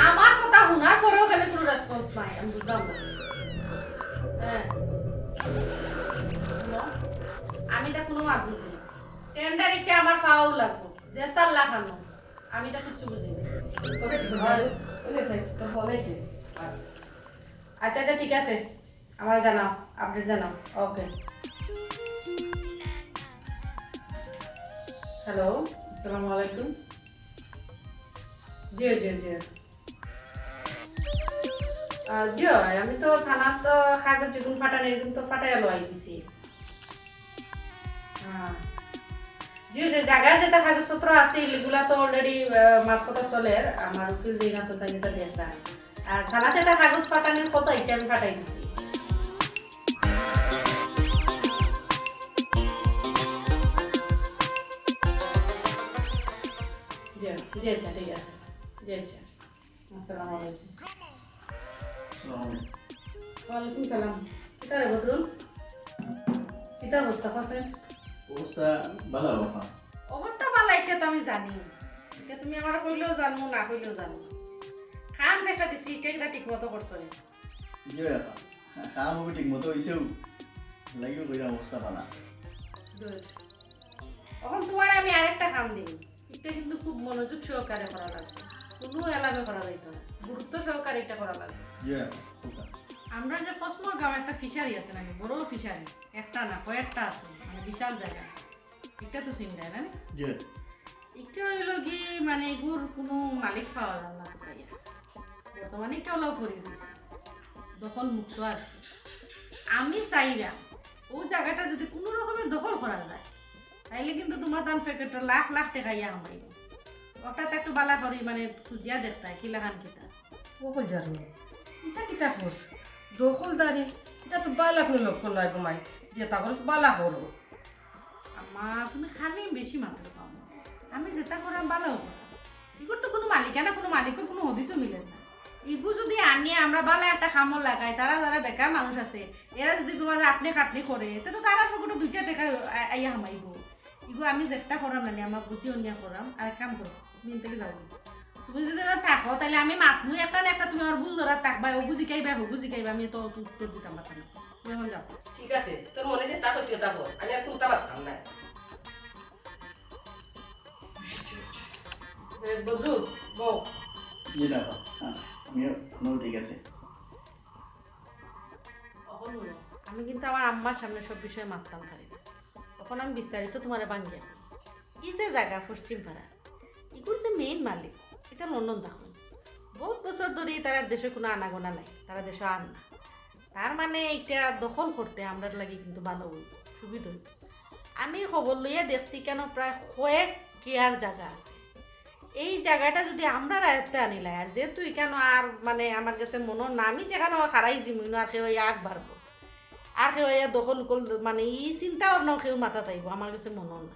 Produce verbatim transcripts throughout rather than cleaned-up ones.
আমার কথা হুনার পরেও কেনে কুনু response নাই, আমি বুঝলাম না। হ্যাঁ। হুনো, আমি ইতা কুনু মাত বুঝি না। Tender ইটা আমার পাওয়াউ লাগবো। যে সাল্লা খানো। আমি ইতা কিচ্ছু বুঝি না। ওকে, ঠিক আছে। ওই যে, স্যার, তো ফোন আইছে। আচ্ছা, আচ্ছা, ঠিক আছে। আমারে জানাও, update জানাও। ওকে। হ্যালো, আসসালামু আলাইকুম। জি, জি, জি। আহ, জি, আমি তো থানাত তো কাগজ যেগুন ফাটানি, এগুন তো ফাটাইয়া লই আইছি। হ্যাঁ। জি, জি, জাগার যেটা কাগজপত্র আছে, এগুলা তো already, আহ, মাত কথা চলের। আমার উকিল যেইন আছে, তাইন ইটা দেখরা। আর থানাত ইটা কাগজ ফাটানির কথা, ইটা আমি ফাটাই দিছি। জি, জি, আচ্ছা, ঠিক আছে। জি, আচ্ছা। আসসালামু আলাইকুম। আসসালামু আলাইকুম। ওয়ালাইকুম সালাম। কিতা রে বদরুল? কিতা অবস্থা, কও চাই? অবস্থা ভালা, বাবা। অবস্থা ভালা, ইটা তো আমি জানি। ইটা তুমি আমারে কইলেও জানো, না কইলেও জানো। কাম যেটা দিছি, ইটা কিতা ঠিক মতো করছো নি? জি, বাবা। কাম অবি ঠিক মতো অইছেউ। লাগিও কইরাম অবস্থা ভালা। Good। অখন তুমারে আমি আরেকটা কাম দিমু। ইটা কিন্তু খুব মনোযোগ সহকারে করা লাগবো, কুনু এলামে করা যাইতো না, গুরুত্ব সহকারে ইটা করা লাগবো। জি, বাবা। আমরার যে পশ্চিমর গাঁও একটা fishery আছে নানি, বড় fishery, একটা না কয়েকটা আছে, মানে বিশাল জাগা। ইটা তো চিনরায় না? জি। ইটা অইলো কি, মানে এগুর কুনু মালিক পাওয়া যায় না তো পাইয়া। বর্তমানে ইটা অলাউ পড়ি রইছে, দখল মুক্ত আর কি। আমি চাইরাম, অউ জাগাটা যুদি কুনু রকমে দখল করা যায়, তাইলে কিন্তু তুমার তান পকেটো লাখ লাখ টেকা আইয়া হামাইবো। অটাত একটু ভালা করি মানে খুজিয়া দেখতায়, কিলাখান কিতা। ও কই যার না? ইটা কিতা কস? দখলদারি, ইটা তো ভালা কুনু লক্ষণ নায় গো মাই। যেতা করস ভালা করো। আম্মা, তুমি খালি বেশি মাতরায়। আমি যেতা করাম ভালাউ করাম। ইগুর তো কুনু মালিকানা, কুনু মালিকর কুনু হদিসও মিলের না। ইগু যুদি আনিয়া আমরা ভালা একটা কামো লাগাই, তারা যারা বেকার মানুষ আছে, এরা যুদি তুমার আপনি খাটনি করে, তে তো তারার পকেটো দুইটা টেকা আ-, আইয়া হামাইবো। ইগু আমি যেতা করাম নানি, আমার বুদ্ধি অনিয়া করাম। আর এক কাম করো, তুমি ইন থাকি যাও। তুমি যুদি না থাকো, তাইলে আমি মাতমু একটা না একটা, তুমি আমার ভুল ধরাত থাকবায়, অগু জিকাইবায়, হগু জিকাইবায়, আমি তো উত্তর দিতাম পারতাম না। তুমি অখন যাও। ঠিক আছে, তোর মনে যেতা কইতে অতা কর, আমি আর কুনতা পারতাম না। এ, বদরুল, বউ। জি না, আপা। হ্যাঁ, আমিও, আমিও ঠিক আছে। অখন হুনো, আমি কিন্তু আমার আম্মার সামনে সব বিষয়ে মাততাম পারি না। অখন আমি বিস্তারিত তুমারে ভাঙ্গিয়া কই। ই যে জাগা পশ্চিম পাড়া, ইগুর যে main মালিক, ইতা লন্ডন থাকইন। বউত বছর ধরি তারার দেশো কুনু আনাগোনা নাই, তারা দেশো আন না। তার মানে ইটা দখল করতে আমরার লাগি কিন্তু ভালা অইবো, সুবিধা অইবো। আমি খবর লইয়া দেখছি, ইকানো প্রায় কয়েক কিয়ার জাগা আছে। এই জাগাটা যুদি আমরার আয়ত্তে আনিলাই, আর যেহেতু ইকানো আর মানে আমার গেছে মনো না, আমি যেকানো খাড়াই যিমু, ইনো আর কেউ আইয়া আগ বাড়বো, আর কেউ আইয়া দখল উখল, মানে ই চিন্তা ভাবনাও কেউ মাথাত আইবো, আমার গেছে মনো না।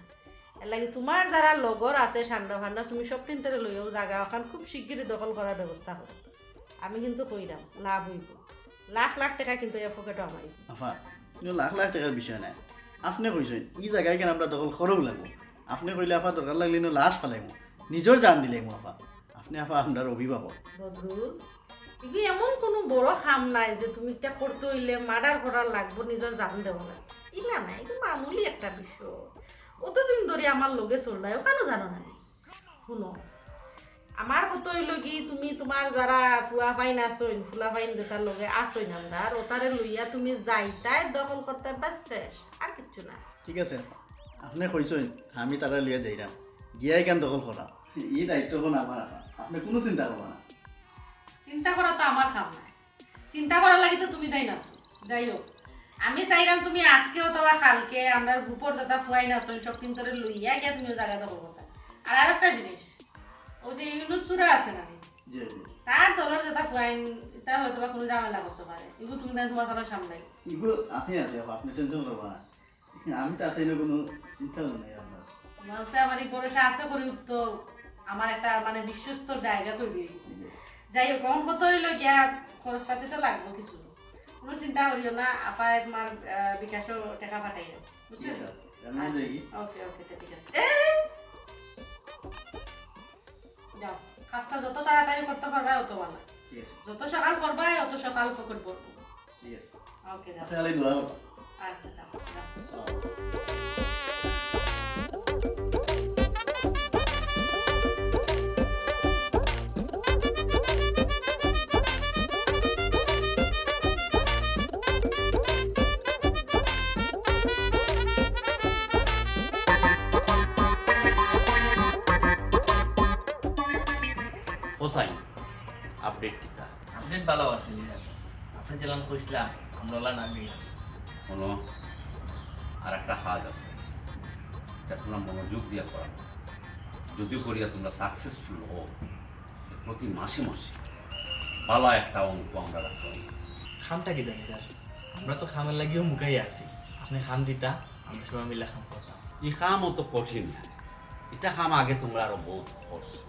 এরলাগি তুমার যারা লগর আছে, সান্ডা ফান্ডা, তুমি সবটিন্তরে লইয়াউ জাগা অখান খুব শিগগিরই দখল করার ব্যবস্থা করো। আমি কিন্তু কইরাম, লাভ অইবো। লাখ লাখ টেকা কিন্তু এ পকেটো হামাইবো। আফা, ইনো লাখ লাখ টেকার বিষয় নায়। আপনে কইছইন, ই জাগা ইখান আমরা দখল করাউ লাগবো। আপনে কইলে আফা দরকার লাগলে ইনো লাশ ফালাইমু। নিজর জান দিলাইমু আফা। আপনে আফা আমরার অভিভাবক। বদরুল, ইগু এমন কুনু বড় কাম নায় যে তুমি ইটা করতে অইলে murder করা লাগবো, নিজর জান দেওয়া লাগবো। ইলা নায়, ইগু মামুলি একটা বিষয়। অতদিন ধরি আমার লগে চললায়, অখানও জানো না নি? হুনো, আমার কথা অইলো কি, তুমি তুমার যারা ফুয়া ফাইন আছইন, ফুলা ফাইন যেতার লগে আছইন আমরার, অতারে লইয়া তুমি যাইতায়, দখল করতায়, বাস শেষ, আর কিচ্ছু না। ঠিক আছে, আপনে কইছইন, আমি তারারে লইয়া যাইরাম, গিয়া ইখান দখল করাম। ই দায়িত্ব অখন আমার, আপা। আপনে কুনু চিন্তা করবা না। চিন্তা করা তো আমার কাম নায়। চিন্তা করার লাগি তো তুমি তাইন আছো। যাই হোক, আমি চাইরাম তুমি আজকে অথবা কালকে আমরার গ্রুপর যেতা ফুয়াইন আছইন, সবটিন্তরে লইয়া গিয়া তুমি অউ জাগা দখল করতায়। আর আরেকটা জিনিস, অউ যে ইউনুস ছুরা আছে না, জি, জি। তার দলর যেতা ফুয়াইন, ইতা হয়তো বা কুনু ঝামেলা করতে পারে। ইগু তুমি তাইন তুমার তারা সামলাই। ইগু আপনে আছে, আপনে tension করবা না। আমি তাতে এনে কুনু চিন্তা নাই আমার। তুমার উপরে আমার ই ভরসা আছে করি তো আমার একটা মানে বিশ্বস্ত জাগা তৈরি অই গেছে। জি। যাই হোক, অখন কথা অইলো গিয়া খরচপাতি তো লাগবো কিছু। কুনু চিন্তা করিও না, আপায় তুমার, আহ, বিকাশো টেকা পাঠাইয়া। বুঝছো? জি, স্যার। আমি যাই। ওকে, ওকে, তো ঠিক আছে। এ! কাজটা যত তাড়াতাড়ি করতা পারবায়, অত ভালা। ঠিক আছে। যত সকাল করবায়, অত সকাল পকেট ভরবো। ঠিক আছে। ওকে, যাও। আপনি খালি দোয়া করবেন। আচ্ছা, যাও, যাও। হোসাইন, আপডেট কিতা? আপডেট ভালা আছে, লিডার। আপনে যেলান কইছলা, আমরা অলান আগে। হুনো, আর একটা কাজ আছে, ইটা তুমরা মনোযোগ দিয়া করা। যদি করিয়া তুমরা সাকসেসফুল অও, প্রতি মাসে মাসে ভালা একটা অঙ্ক আমরা রাখতাম। কামটা কিতা, লিডার? আমরা তো কামর লাগিউ মুখাইয়া আছি। আপনে কাম দিতা, আমরা সবাই মিলে কাম করতাম। ই কাম অত কঠিন না, ইটা কাম আগে তুমরা আরো বউত করছো।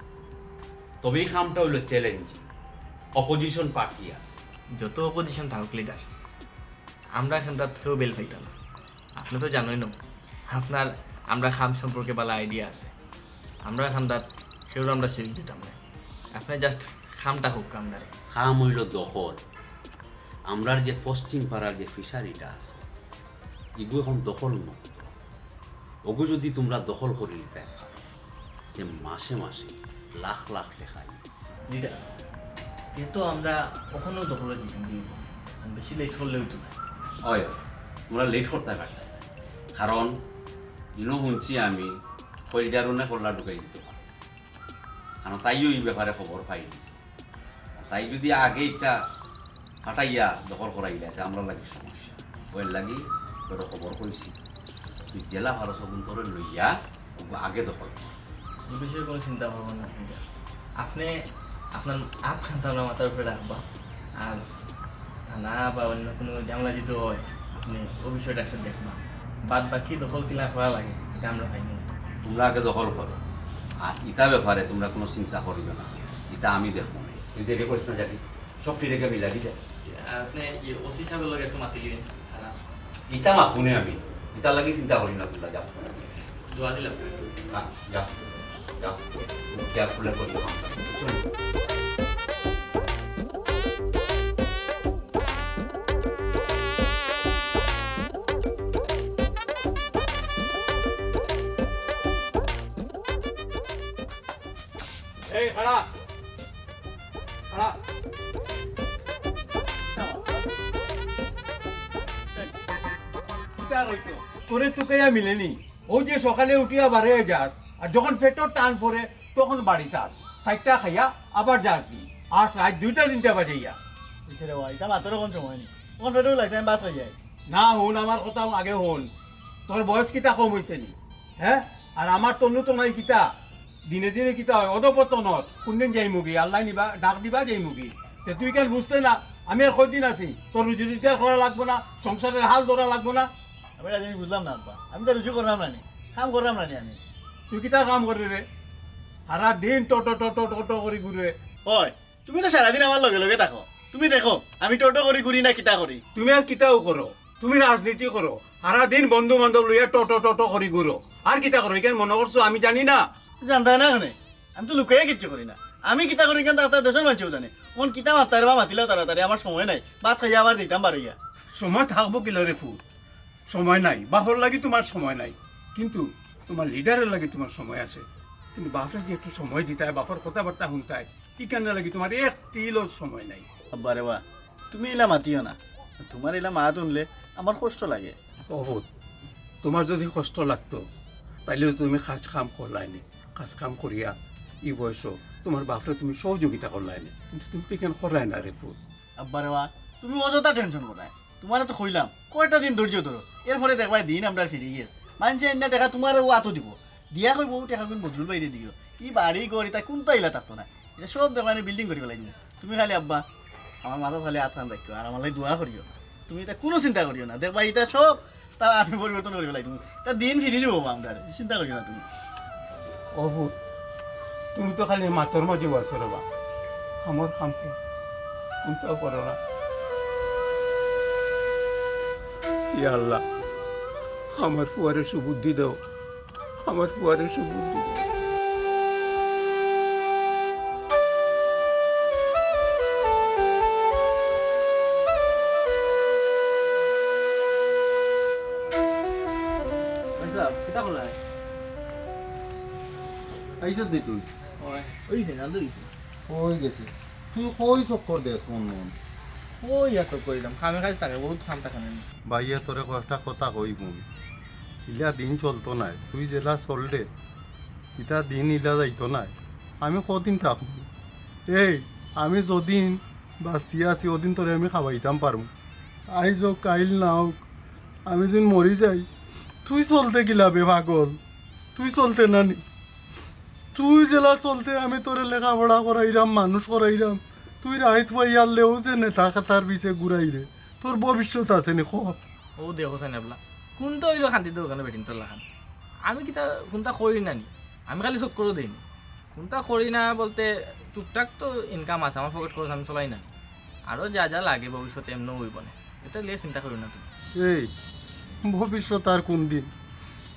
তবে ই কামটা অইলো চ্যালেঞ্জিং, অপোজিশন পার্টি আছে। যত অপোজিশন থাকুক লিডার, আমরা এখান তাত কেউ বেল পাইতাম না। আপনে তো জানইন, আপনার আমরা কাম সম্পর্কে ভালা আইডিয়া আছে। আমরা এখান তাত কেউরে আমরা সুযোগ দিতাম না। আপনে জাস্ট কামটা হোক, কামটা। কাম অইলো দখল। আমরার যে পশ্চিম পাড়ার যে ফিশারিটা আছে, ইগু এখন দখল মুক্ত। ওগু যদি তুমরা দখল করি লিতায় পারো, তে মাসে মাসে লাখ লাখ টেকা আইবো। লিডার, এ তো আমরা অখনো দখলো যাইতাম, বেশি লেট করলে অইতো না। অয়, অয়, তুমরা লেট করতায় পারতায় না। কারণ ইনো হুনছি আমি, কইলজারুনে কল্লা ঢুকাই দিতো পারে। কারণ তাইও ই ব্যাপারে খবর পাই দিছে। তাই যদি আগে ইটা ফাটাইয়া দখল করাইলে, তে আমরার লাগি সমস্যা। অউ লাগি তোরে খবর কইছি, তুই যেলা পারস অগুন তোরে লইয়া ওগু আগে দখল কর। ই বিষয়ে কুনু চিন্তা করবা না আপনে। আপনে আপনার আত খানতা আমরার মাথার উপরে রাখবা। আর থানা বা অইন্য কুনু ঝামেলা যদি অয়, আপনে অউ বিষয়টা একটা দেখবা। বাদ বাকি দখল কিলা করা লাগে, ইটা আমরা পাইমু। তুমরা আগে দখল করো, আর ইটা ব্যাপারে তুমরা কুনু চিন্তা করিও না, ইটা আমি দেখমু। তুই দেরি করিস না, যাবি, সব ফিরে গিয়ে মিলাবি যা। আপনে ই ওসি সাবর লগে একটু মাতিলিবেন, থানা। ইতা মাতুনে আমি, ইতার লাগি চিন্তা করি না, তুমরা যাও। দোয়া দিলাম। হ্যাঁ, যাও, যাও। কেয়ারফুলে করিও কামটা। চলো। এই, খাড়া। খাড়া। কিতা কইতো? তোরে তুকাইয়া মিলেনি। অউ যে সকালে উঠিয়া বারে যাস, আর যখন পেটর টান পড়ে, তখন বাড়িত আস। চাইরটা খাইয়া আবার যাস গি। আস রাইত দুইটা তিনটা বাজাইয়া। ইসে রে বা, ইতা মাতর অখন সময় নি। অখন পেটও লাগছে, আমি ভাত খাই যাই। না, হুন, আমার কথা আগে হুন। তোর বয়স কিতা কম অইছে নি? হ্যাঁ? আর আমার তন্নু তো নাই কিতা? দিনে দিনে কিতা অয়? অধঃপতন অর। কুনদিন যাইমুগি? আল্লায় নিবা, ডাক দিবা যাইমুগি। তে তুই কেন বুঝতে না? আমি আর কয়দিন আছি? তোর রুজি রোজগার করা লাগবো না? সংসারের হাল ধরা লাগবো না? আমি একটা জিনিস বুঝলাম না আব্বা, আমি তো রুজি করলাম না নি, কাম করলাম না নি আমি। তুই কিতা কাম করে রে? সারা দিন টোটো টোটো টোটো করি ঘুরে। অয়, তুমি তো সারাদিন আমার লগে লগে থাকো, তুমি দেখো আমি টোটো করি ঘুরি না কিতা করি। তুমি আর কিতাও করো, তুমি রাজনীতি করো, সারা দিন বন্ধু বান্ধব লইয়া টোটো টোটো করি ঘুরো। আর কিতা করো, ইখান মনো করছো আমি জানি না? জানতায় না কেনে? আমি তো লুকাইয়া কিচ্ছু করি না। আমি কিতা করি ইখান তা দেশর মানষেও জানে। অখন কিতা মাততায় রে বা মাতিলাও তাড়াতাড়ি, আমার সময় নাই। ভাত খাইয়া আবার যাইতাম বারইয়া। সময় থাকবো কিলা রে ফুত? সময় নাই। বাপর লাগি তুমার সময় নাই, কিন্তু তুমার লিডারর লাগি তুমার সময় আছে। কিন্তু বাপরে যে একটু সময় দিতায়, বাপর কথাবার্তা হুনতায়, ইখানর লাগি তুমার এক তিলও সময় নাই। আব্বা রে বা, তুমি ইলা মাতিও না। তুমার ইলা মাত হুনলে আমার কষ্ট লাগে। ও ফুত, তুমার যদি কষ্ট লাগতো, তাইলে তো তুমি কাজ কাম করলায় নি। কাজ কাম করিয়া ই বয়সো তুমার বাপরে তুমি সহযোগিতা করলায় নি, কিন্তু তুমি তো ইখান করলায় না রে ফুত। আব্বা রে বা, তুমি অযথা টেনশন করায়। তুমারে তো কইলাম, কয়টা দিন ধৈর্য ধরো, এরপরে দেখবায় দিন আমরার ফিরি গেছে। মানষে আইন্না টেকা তুমারেও আতো দিবো, দিয়া কইবো, "ও টেকাগুন বদরুল ভাইরে দিও।" ই বাড়ি ঘর ইতা কুনতা ইলা থাকতো না, ইতা সব দেখবায় নি বিল্ডিং করি ফালাই দিমু। তুমি খালি আব্বা, আমার মাথাত খালি আতখান রাখিও, আর আমার লাগি দোয়া করিও। তুমি ইতা কুনু চিন্তা করিও না, দেখবায় ইতা সব তা আমি পরিবর্তন করি ফালাই দিমু। তা দিন ফিরি যাইবো বা আমরার, চিন্তা করিও না তুমি। ও ফুত, তুমি তো খালি মাতর মাঝে আছো রে বা, কামর কাম তো কুনতাও করো না। ইয়া আল্লাহ, আমার ফুয়ারে সুবুদ্ধি দেও, আমার ফুয়ারে সুবুদ্ধি দেও। আইছত নি তুই? ওই, ওই যে নান্দু গেছে। কই গেছে? তুই কই চক্কর দেস মন মন? ওই আর তো কইলাম, কামে কাজ থাকে, বহুত কাম থাকে না। ভাইয়া, তোরে কয়েকটা কথা কই হুন। ইলা দিন চলতো নায়, তুই যেলা চলরে, ইতা দিন ইলা যাইতো নায়। আমি কদিন থাকমু? এই, আমি যদিন বাঁচিয়া আছি, ওদিন তোরে আমি খাওয়াইতাম পারমু। আইজ হোক, কাইল না হোক, আমি যদিন মরি যাই, তুই চলতে কিলা বে পাগল? তুই চলতে না নি? তুই যেলা চলতে আমি তোরে লেখাপড়া করাইরাম, মানুষ করাইরাম, তুই রাইত পাইয়ারলেও যে নেতা খেতার পিছে ঘুরাইরে, তোর ভবিষ্যৎ আছে নি ক? ও দেখো চাইন এবলা, কুনটা অইলো খান্তি তো ওখানে বেটিন তোর লাখান। আমি কিতা কুনটা করি না নি, আমি খালি চক্করও দেই নি। কুনটা করি না বলতে টুকটাক তো ইনকাম আছে, আমার পকেট খরচ আমি চলাই না নি। আরও যা যা লাগে ভবিষ্যতে এমনও অইব না, এটা লিয়ে চিন্তা করি না তুমি। এই ভবিষ্যৎ আর কুন দিন?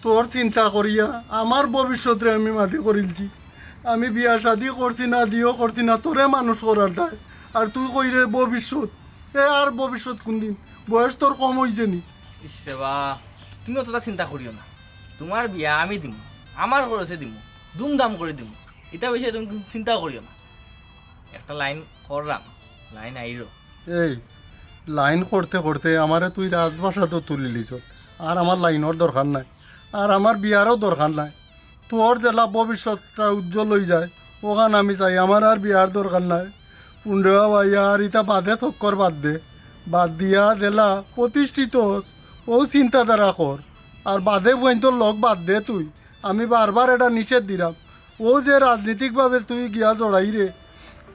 তোর চিন্তা করিয়া আমার ভবিষ্যতরে আমি মাটি করিলছি। আমি বিয়া শাদি করছি না, দিও করছি না, তোরে মানুষ করার দায়। আর তুই কইরে ভবিষ্যৎ? এ আর ভবিষ্যৎ কুন দিন? বয়স তোর কম অইছে নি? ইসরে বা, তুমি অতটা চিন্তা করিও না। তোমার বিয়া আমি দিমু, আমার খরচে দিমু, ধুমধাম করি দিমু। ইতা বিষয়ে তুমি চিন্তা করিও না। একটা লাইন করলাম, লাইন আইরো। এই লাইন করতে করতে আমারে তুই রাজপ্রাসাদও তুলিলিছস। আর আমার লাইনর দরকার নাই, আর আমার বিয়ারও দরকার নাই। তোর যেলা ভবিষ্যৎটা উজ্জ্বল অইযায়, ওখান আমি চাই, আমার আর বিয়ার দরকার নাই। পুন্ডেওয়া ভাই, আর ইতা বাদে চক্কর বাদ দে, বাদ দিয়া যেলা প্রতিষ্ঠিত অস, অউ চিন্তাধারা কর। আর বাদে ফুয়াইন্তর লগ বাদ দে তুই, আমি বারবার এটা নিষেধ দিরাম। অউ যে রাজনৈতিকভাবে তুই গিয়া জড়াইরে,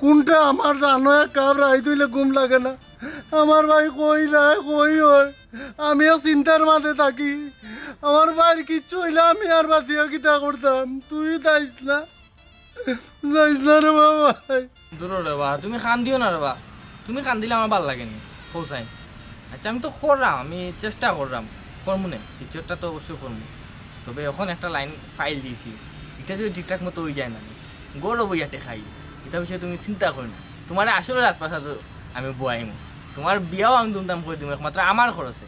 কুনটা আমার জানো এক কাপ রাইত অইলে ঘুম লাগে না। আমার ভাই কই যায়, কই অয়, আমিও চিন্তার মাঝে থাকি। আমার ভাইর কিচ্ছু অইলে আমি আর বাঁচিয়া কিতা করতাম? তুই যাইস না, যাইস না রে বাবা। দূর রে বা, তুমি কান্দিও না রে বা। তুমি কান্দিলে আমার ভালা লাগে নি, কও চাইন। আচ্ছা, আমি তো কররাম, আমি চেষ্টা কররাম, করমু নে, কিছু একটা তো অবশ্যই করমু। তবে অখন একটা লাইন ফাইল দিছি, ইটা যদি ঠিকঠাক মতো অইযায় না, ঘরো বইয়া টেকাই, ইটা বিষয়ে তুমি চিন্তা করিও না। তোমারে আসলে রাজপ্রাসাদো আমি বওয়াইমু, তোমার বিয়াও আমি ধুমধাম করি দিমু, একমাত্র আমার খরচে।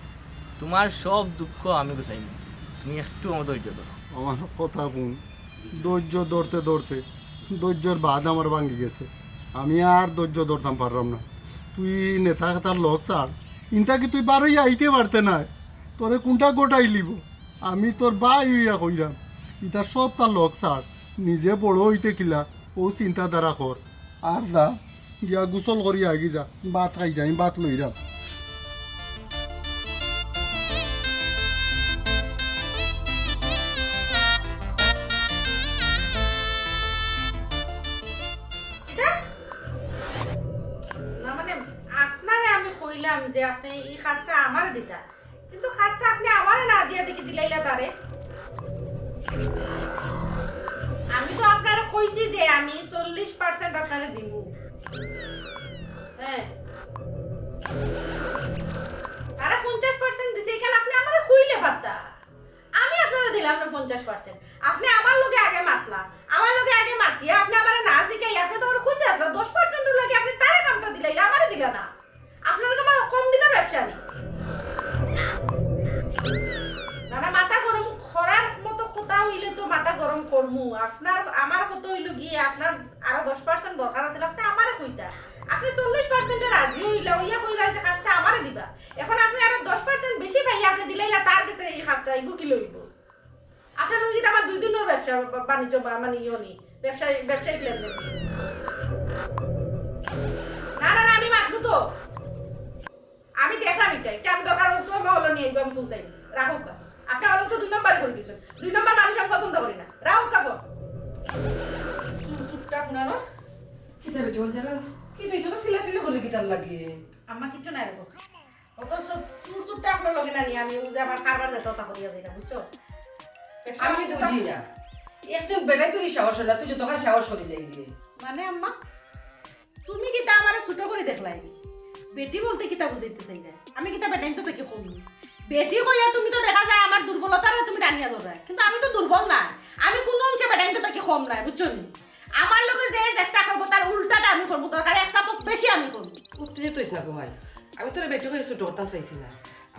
তোমার সব দুঃখ আমি গুছাইমু, তুমি একটু আমার ধৈর্য ধরো। আমার কথা হুন, ধৈর্য ধরতে ধরতে ধৈর্যর বাঁধ আমার ভাঙ্গি গেছে। আমি আর ধৈর্য ধরতাম পাররাম না। তুই নেতা খেতার লগ ছাড়, ইনতা কি তুই বারইয়া আইতে পারতে নায়? তোরে কুনটা গটাইলিবো? আমি তোর ভাই অইয়া কইরাম, ইতা সবতা লগ ছাড়, নিজে বড় অইতে কিলা, অউ চিন্তাধারা কর। আর যা, গিয়া গোসল করি আগি যা, ভাত খাই যা, আমি ভাত লইরাম। কিতা? না মানে, আপনারে আমি কইলাম যে আপনে ই কাজটা আমারে দিতা, কিন্তু কাজটা আপনে আমারে না দিয়া দেখি দিলাইলা তারে। আমি তো আপনারে কইছি যে আমি চল্লিশ পার্সেন্ট আপনারে দিমু। হ্যাঁ। তারা পঞ্চাশ পার্সেন্ট দিছে, ইখান আপনে আমারে কইলে পারতা। আমি আপনারে দিলাম না পঞ্চাশ পার্সেন্ট। আপনে আমার লগে আগে মাতলা, আমার লগে আগে মাতিয়া আপনে আমারে না জিকাই, আপনে তো আমারে কইতে আসলা দশ পার্সেন্টর লগে আপনে তারে কামটা দিলাইলা, আমারে দিলা না। আপনার লগে আমার কম দিনের ব্যবসা নি। না, না, মাথা গরম করার মতো কথা অইলে তো মাথা গরম করমু। আপনার, আমার কথা অইলো গিয়া, আপনার আরো দশ পার্সেন্ট দরকার আছিল, আপনে আমারে কইতা। আপনে চল্লিশ পার্সেন্টে রাজি অইলা, অইয়া কইলা যে কাজটা আমারে দিবা। অখন আপনে আরো দশ পার্সেন্ট বেশি পাইয়া আপনে দিলাইলা তার গেছে ই কাজটা, ইগু কিলা অইবো? আপনার লগে কিতা আমার দুই দিনের ব্যবসা বা-, বাণিজ্য বা-, মানে ইয়ে নি, ব্যবসায়ী, ব্যবসায়িক লেনদেন নি। না, না, না, আমি মাতমু তো। আমি দেখলাম ইটা, ইটা আমি দরকার অইলে ফোন হলো নিয়া একদম পৌঁছাই। রাখউক্কা। আপনে আমার লগে তো দুই নম্বরই করি দিছইন। দুই নম্বর মানুষ আমি পছন্দ করি না। রাখউক্কা ফোন। চুপ, চুপটা কুনানো। কিতা বেটি, বল জানো? কিতা অইছে তো চিল্লাচিল্লি করলে কিতার লাগি? আম্মা, কিচ্ছু নাই রে। অত সব চুর চুরটা আপনার লগে না নিয়া আমি অউ যে আমার কারবার যেতা অতা করিয়া যাই না, বুঝছো? আমি বুঝি না। একজন বেটাইন্তর ই সাহস অয় না, তুই যতখান সাহস করি যাই গিয়ে। মানে আম্মা, তুমি কিতা আমারে ছোট করি দেখলায় নি? বেটি বলতে কিতা বুঝাইতে চাইরায়? আমি কিতা বেটাইন্তর থাকি কম নি? বেটি কইয়া তুমি তো দেখা যায় আমার দুর্বলতারে তুমি টানিয়া ধররায়, কিন্তু আমি তো দুর্বল না, আমি কুনু অংশে বেটাইন্তর থাকি কম নায়, বুঝছো নি? আমার লগে যে যেটা করবো, তার উল্টাটা আমি করবো, দরকারে এক চামচ বেশি আমি করবো। উত্তেজিত অইস না গো মাই, আমি তোরে বেটি কইয়া ছোট করতাম চাইছি না।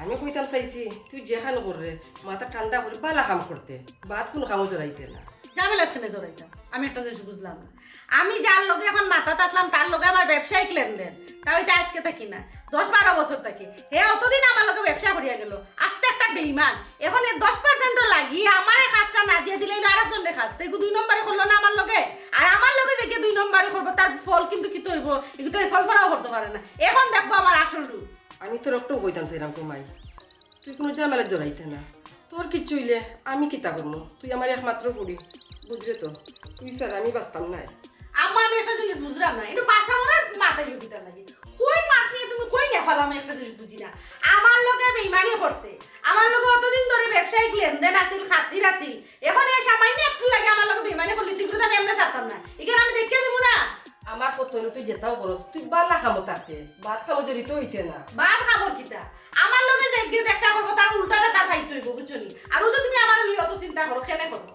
আমি কইতাম চাইছি, তুই যেখান কররে, মাথা ঠান্ডা করি বালা কাম করতে, বাদ কুনু কামো জড়াইতে না। ঝামেলা কেনে জড়াইতাম? আমি একটা জিনিস বুঝলাম না। আমি যার লগে এখন মাতাত আছলাম, তার লগে আমার ব্যবসায়িক লেনদেন, তা অইতা আইজকে থাকি না, দশ বারো বছর থাকি। হে অতদিন আমার লগে ব্যবসা করিয়া গেল, আস্তা একটা বেইমান। এখন এ দশ percent-ও লাগি আমারে কাজটা না দিয়া দিলে অইলো আরেকজনরে কাজ। তে ইগু দুই নম্বরি করলো না আমার লগে? আর আমার লগে যে দুই নম্বরি করবো, তার ফল কিন্তু কিতা অইবো? ইগু তো এ ফল ফলাও করতে পারে না। এখন দেখবো আমার আসল রূপ। আমি তোরে একটু কইতাম চাইরাম গো মাই, তুই কুনু ঝামেলাত জড়াইতে না। তোর কিচ্ছু অইলে আমি কিতা করমু? তুই আমার একমাত্র ফুড়ি, বুঝরে তো? তুই ছাড়া আমি বাঁচতাম নায়। আম্মা, আমি একটা জিনিস বুঝলাম না, ইনো বাঁচা মরার মাথায় কিতা লাগে? কই মাত নিয়া তুমি কই নেফালাও, আমি একটা জিনিস বুঝি না। আমার লগে বেইমানি করছে, আমার লগে অতদিন ধরি ব্যবসায়িক লেনদেন আছিল, খাতির আছিল, এখন এ সামান্য একটুর লাগি আমার লগে বেইমানি করলিছে, ইগুরে তো আমি এমনে ছাড়তাম না, ইখান আমি দেখিয়া দিমু না। আমার কথা অইলো তুই যেতাও করস, তুই বালা কামো থাকতে, বাদ কামো জড়িত অইতে না। বাদ কামর কিতা? আমার লগে যে গিয়ে একটা করবো, তার উল্টাটা তার খাইতে অইবো, বুঝছো নি? আর অউ যে তুমি আমারে লইয়া অত চিন্তা করো, কেনে করো?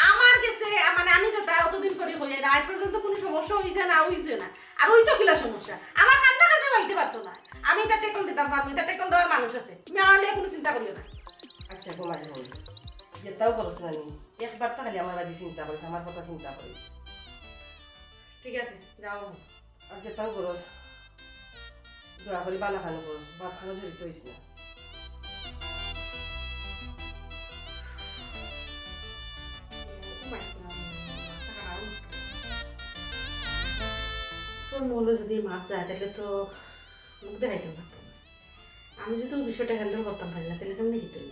আমার গেছে, আ, মানে, আমি যেতা অতদিন করি কইয়া না, আইজ পর্যন্ত কুনু সমস্যা অইছে না, অইছে না। আর অইতো কিলা সমস্যা? আমার কান্দা কাছে অইতে পারতো না। আমি ইতা tackle দিতাম পারমু, ইতা tackle দেওয়ার মানুষ আছে। তুমি আমার লইয়া কুনু চিন্তা করিও না। আচ্ছা, ঘুমাই যাও। যেতাও করস না নি, একবার তো খালি আমার বাদে চিন্তা করিস, আমার কথা চিন্তা করিস। ঠিক আছে, যাও। আর যেতাও করস, দয়া করি বালা কামো করস, বাদ কামো জড়িত অইস না। তোর মনে যদি মাফ যায়, তাহলে তো মুখ দেখাইতে পারতাম না। আমি যদি ওই বিষয়টা handle করতাম পারি না, তাহলে কেমনে কি তুই?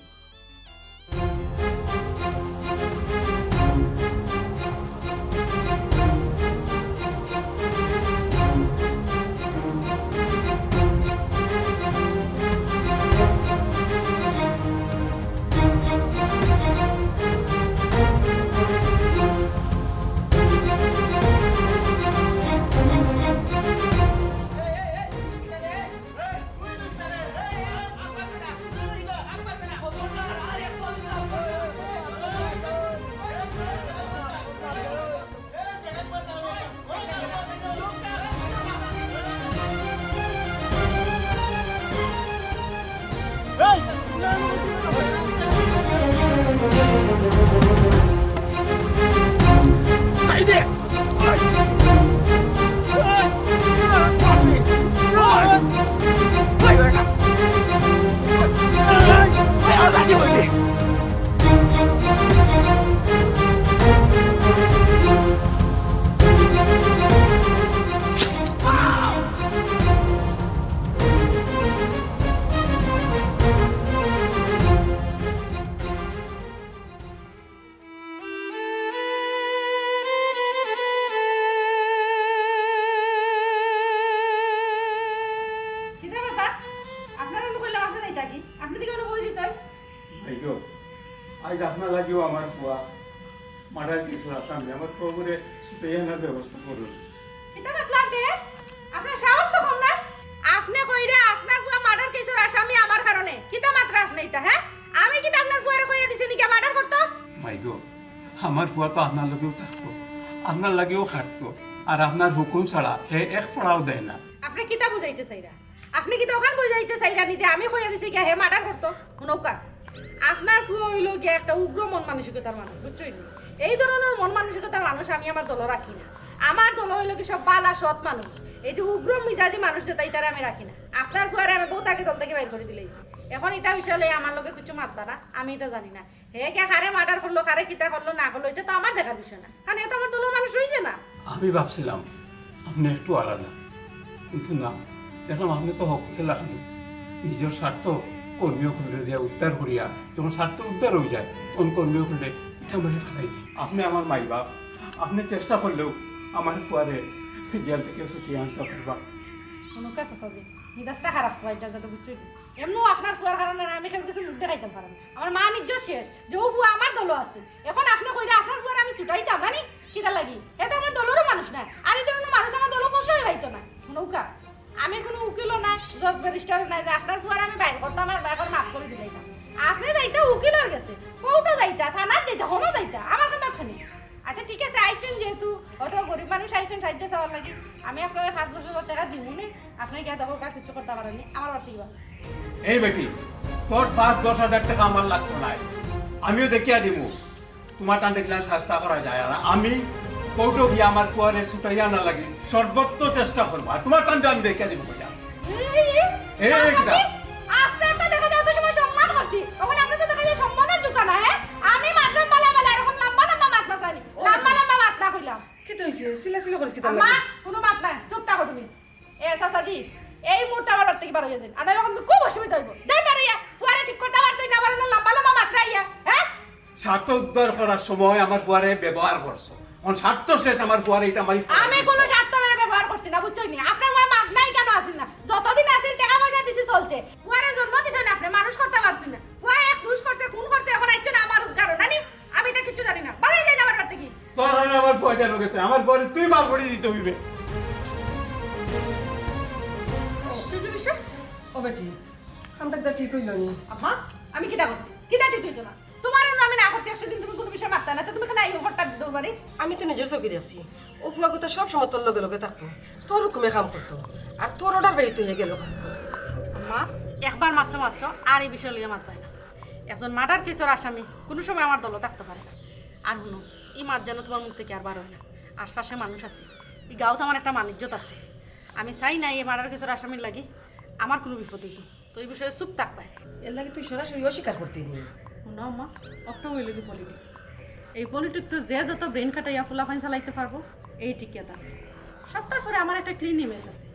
কিতা ব্যাপার? আপনারে আমি কইলাম আপনে যাইতা কি? আপনে দেখি অনো বই রইছইন। ভাইগো, আইজ আপনার লাগিও আমার ফুয়া murder case-র আসামি, আমার ফুয়াগুরে ছুটাইয়া আনার ব্যবস্থা করুন। কিতা মাতলা আপনে? আপনার সাহস তো কম না। আপনে কইরা আপনার ফুয়া murder case-র আসামি আমার কারণে। কিতা মাতরা আপনে ইতা, হ্যাঁ? আমি কিতা আপনার ফুয়ারে কইয়া দিছি নি গিয়া murder করতো? মাইগো, আমার ফুয়া তো আপনার লগেও থাকতো, আপনার লাগিও খাটতো, আর আপনার হুকুম ছাড়া হে এক ফড়াও দেয় না। আপনে কিতা বুঝাইতে চাইরা? আপনে কিতা অখান বুঝাইতে চাইরা নি যে আমি কইয়া দিছি গিয়া হে murder করতো? হুনউক্কা, আপনার ফুয়া অইলো গিয়া একটা উগ্র মন মানসিকতার মানুষ, বুঝছইন নি? এই ধরনর মন মানসিকতার মানুষ আমি আমার দলো রাখি না। আমার দলো অইলো কি সব বালা সৎ মানুষ। এই যে উগ্র মিজাজি মানুষ যেতা, ইতারে আমি রাখি না। আপনার ফুয়ারে আমি বউত আগে দল থাকি বাইর করি দিলাইছি। এখন ইতা বিষয় লইয়া আমার লগে কিচ্ছু মাতবা না, আমি ইতা জানি না। হে কে কারে murder করলো, কারে কিতা করলো না করলো, ইটা তো আমার দেখার বিষয় না, কারণ হে তো আমার দলর মানুষ রইছে না। আমি ভাবছিলাম আপনে একটু আলাদা, কিন্তু না, দেখলাম আপনে তো হকলর লাখান। নিজর স্বার্থ কর্মী অকলরে দিয়া উদ্ধার করিয়া, যখন স্বার্থ উদ্ধার অইযায়, তখন কর্মী অকলরে ইটা মারি ফালাই দেয়। আপনে আমার মাই বাপ, আপনে চেষ্টা করলেও আমার ফুয়ারে জেল থাকি ছুটিয়া আনতা পারবা। হুনউক্কা চাচাজি, মিজাজটা খারাপ করাইতা যাতে, বুঝছইন নি? এমনেও আপনার ফুয়ার কারণে আমি কেউর গেছে মুখ দেখাইতাম পারি না। আমার মান ইজ্জত শেষ, যে অউ ফুয়া আমার দলো আছে। এখন আপনে কইরা আপনার ফুয়ারে আমি ছুটাইতাম না নি? কিতার লাগি? হে তো আমার দলরও মানুষ নায়। আর ই ধরনর মানুষ আমার দলো ফসরই অইতো নায়। হুনউক্কা, আমি কুনু উকিলও নায়, জজ ব্যারিস্টারও নায় যে আপনার ফুয়ারে আমি বাইর করতাম আর বাইর করি মাফ করি দিলাইতাম। আপনে যাইতা উকিলর গেছে, কোর্টো যাইতা, থানাত যাইতা, হনো যাইতা, আমার কথাত খানি। আচ্ছা, ঠিক আছে, আইছইন যেহেতু, অত গরিব মানুষ আইছইন সাহায্য চাওয়ার লাগি, আমি আপনারে পাঁচ দশ হাজার টেকা দিমু নে, আপনে গিয়া দেখউক্কা, কিচ্ছু করতা পারইন নি, আমার বাড়ি থাকি। এই বেটি, তোর পাঁচ দশ হাজার টেকা আমার লাগতো নায়, আমিও দেখিয়া দিমু। তুমার টান দেখলে আর শাস্তা করা যায়, আর আমি কোর্টো গিয়া আমার ফুয়ারে ছুটাইয়া না লাগে সর্বত্র চেষ্টা করবো, আর তুমার টানটা আমি দেখিয়া দিব কইলাম। এই, এই, এই, এই, চাচা কিতা? জি, আপনার তো দেখা যায় অত সময় সম্মান করছি, অখন আপনার তো দেখা যায় সম্মানের জুকা না, হ্যাঁ? আমি মাতলাম বালা বালা, এরকম লম্বা লম্বা মাত মাতলানি, লম্বা লম্বা মাত না কইলাম। কিতা অইছে? চিল্লাচিল্লি করিস কিতার লাগি? কুনু মাত নাই, চুপ থাকো তুমি। এ চাচাজি, এই মুহূর্তে আমার বাড়ি থাকি বার অইয়া যাইন, আর নাইলে অখন খুব অসুবিধা অইবো। যাইন বারইয়া, ফুয়ারে ঠিক করতা পারছইন না, আবার অনো লম্বা লম্বা মাতরা আইয়া, হ্যাঁ? স্বার্থ উদ্ধার করার সময় আমার ফুয়ারে ব্যবহার করছো, অখন স্বার্থ শেষ, আমার ফুয়ারে ইটা মারি ফেলাই আমি দিছো। কুনু স্বার্থ লইয়া ব্যবহার করছি না, বুঝছইন নি? আপনার মা মাগনায় কেনে আছিল না? যতদিন আছিল টেকা পয়সা দিছি চলছে। ফুয়ারে জন্ম দিছইন আপনে, মানুষ করতা পারছইন না। ফুয়ায় এক দুষ করছে, খুন করছে, অখন আইছইন আমার কারণে, না নি? আমি ইতা কিচ্ছু জানি না। বারইয়া যাইন আমার বাড়ি থাকি। তোর কারণে আমার ফুয়া কেনে গেছে? আমার ফুয়ারে তুই বার করি দিতে অইবে। আশ্চর্য বিষয়। ও বেটি, কামটা কিতা ঠিক অইলো নি? আম্মা, আমি কিতা করছি? কিতা ঠিক অইতো না? তুমারে না আমি না করছি, একশো দিন তুমি কুনু বিষয়ে মাততায় না, তে তুমি কেনে আইও হঠাৎ দৌড় মারি? আমি তো নিজর চউখে দেখছি, অউ ফুয়াগুতা সব সময় তোর লগে লগে থাকতো, তোর হুকুমে কাম করতো, আর তোর অর্ডার পাইয়া তো হে গেলো। আম্মা, একবার মাতছো মাতছো, আর ই বিষয় লইয়া মাতবায় না। একজন মার্ডার কেসর আসামি কুনু সময় আমার দলো থাকতো পারে না। আর হুনো, ই মাত যেন তুমার মুখ থাকি আর বার অয় না। আশপাশে মানুষ আছে, ই গাঁওত আমার একটা মান-ইজ্জত আছে। আমি চাই না ই মার্ডার কেসর আসামির লাগি আমার কুনু বিপদ অইতো। তো ই বিষয়ে চুপ থাকবায়। এর লাগি তুই সরাসরি অস্বীকার করতে নি। হুনো আম্মা, অকটা অইলো গি পলিটিক্স। এই পলিটিক্সে যে যত ব্রেইন খাটাইয়া ফুলাফাইন চালাইতে পারবো, ই টিকিয়া থাকবো। সবটার পরে আমার একটা ক্লিন ইমেজ আছে।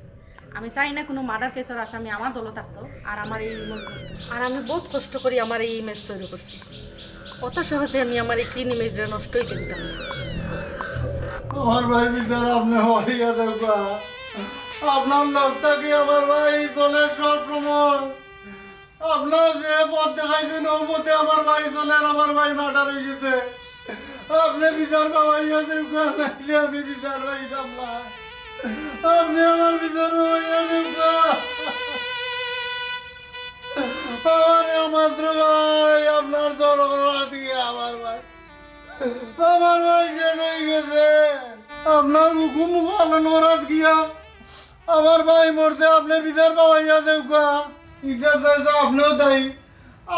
আমি চাই না কুনু মার্ডার কেসর আসামি আমার দলো থাকতো আর আমার এই ইমেজ নষ্ট। আর আমি বউত কষ্ট করি আমার এই ইমেজ তৈরি করছি। অত সহজে আমি আমার এই ক্লিন ইমেজরে নষ্ট অইতে দিতাম না। আমার ভাই বিচার আপনে হইয়া দেখবা। আপনার লগ থাকি আমার ভাই চলে সব সময়। আপনার যে পথ দেখাইছইন, অউ পথে আমার ভাই চলে, আর আমার ভাই মার্ডার অই গেছে। আপনে বিচার পাওয়াইয়া দেউক্কা, নাইলে আমি বিচার পাইতাম না। আপনে আমার বিচার পাওয়াইয়া দেউক্কা। আমার একমাত্র ভাই, আপনার দরবার গিয়া আমার ভাই, আমার ভাই শেষ অই গেছে। আপনার হুকুম পালন করাত গিয়া আমার ভাই মরছে, আপনে বিচার পাওয়াইয়া দেউক্কা। ইটার দায় তো আপনেও দায়ী।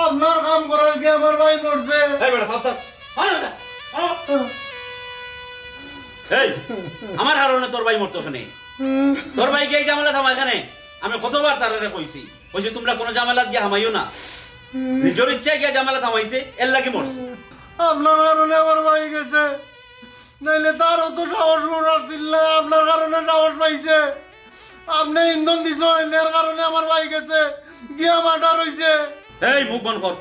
আপনার কাম করাত গিয়া আমার ভাই মরছে। এই বেটা, ফাস্টার। আরে বেটা, আরে। এই, আমার কারণে তোর ভাই মরতো কেনে? তোর ভাই গিয়া ই ঝামেলাত হামায় কেনে? আমি কতবার তারারে কইছি, কইছি, "তুমরা কুনু ঝামেলাত গিয়া হামাইও না।" নিজর ইচ্ছায় গিয়া ঝামেলাত হামাইছে, এর লাগি মরছে। আপনার কারণে আমার ভাই গেছে, নাইলে তার অত সাহস করার ছিল না, আপনার কারণে সাহস পাইছে। আপনে ইন্ধন দিছইন, এর কারণে আমার ভাই গেছে, গিয়া মার্ডার অইছে। এই মুখ বন্ধ কর,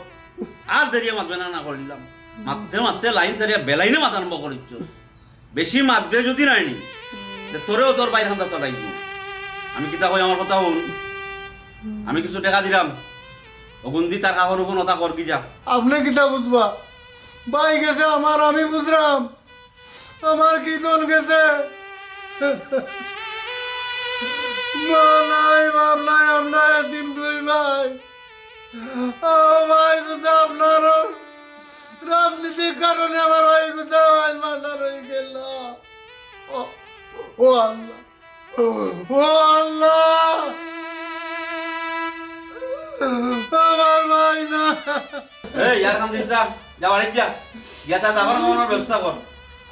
আর দেরিয়া মাতবে না, না করিলাম। মাততে মাততে লাইন ছাড়িয়া বেলাইনে মাতা আরম্ভ করিছ। বেশি মাতবে যদি নায় নি, তে তোরেও তোর ভাইর কান্দাত ফালাই দিমু। আমি কিতা কই, আমার কথা হুন। আমি কিছু টেকা দিরাম, অগুন দি তার কাপড় উগুন অতা কর গি যা। আপনে কিতা বুঝবা? ভাই গেছে আমার, আমি বুঝরাম। আমার কিতা গেছে? মা নাই, বাপ নাই, আমরা এতিম দুই ভাই। ও ভাই, যদি আপনারও রাজনীতির কারণে আমার ভাই কোথাও আজ মার্ডার হয়ে গেল। ও, ও আল্লাহ, ও আল্লাহ, আমার ভাই না। এই, আর কান্দিস না, যা বাড়িত যা, গিয়া তার দাফন খাওয়ানোর ব্যবস্থা কর,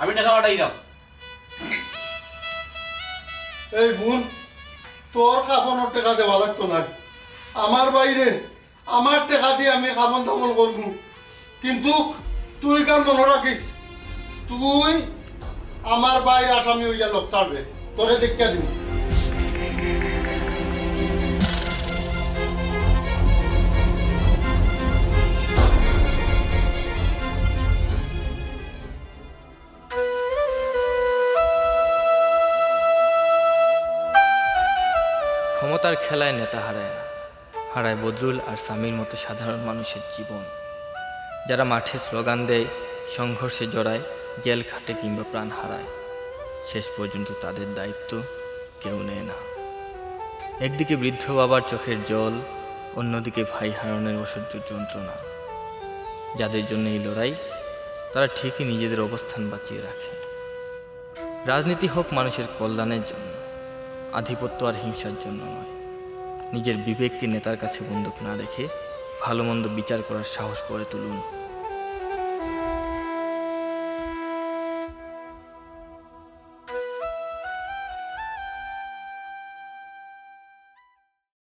আমি টেকা পাঠাইরাম। এই হুন, তোর কাফনর টেকা দেওয়া লাগতো না। আমার ভাইরে, আমার টেকা দি আমি কাফন দাফন করমু, কিন্তু তুই কান মনো রাখিস, তুই আমার ভাইর আসামি অইয়া লগ ছাড়বে, তোরে দেখিয়া দিমু। ক্ষমতার খেলায় নেতা হারায় না, হারায় বদরুল আর সামির মতো সাধারণ মানুষের জীবন। যারা মাঠে স্লোগান দেয়, সংঘর্ষে জড়ায়, জেল খাটে কিংবা প্রাণ হারায়, শেষ পর্যন্ত তাদের দায়িত্ব কেউ নেয় না। একদিকে বৃদ্ধ বাবার চোখের জল, অন্যদিকে ভাই হারানোর অসহ্য যন্ত্রণা। যাদের জন্য এই লড়াই, তারা ঠিকই নিজেদের অবস্থান বাঁচিয়ে রাখে। রাজনীতি হোক মানুষের কল্যাণের জন্য, আধিপত্য আর হিংসার জন্য নয়। নিজের বিবেককে নেতার কাছে বন্দুক না রেখে ভালো মন্দ বিচার করার সাহস গড়ে তুলুন।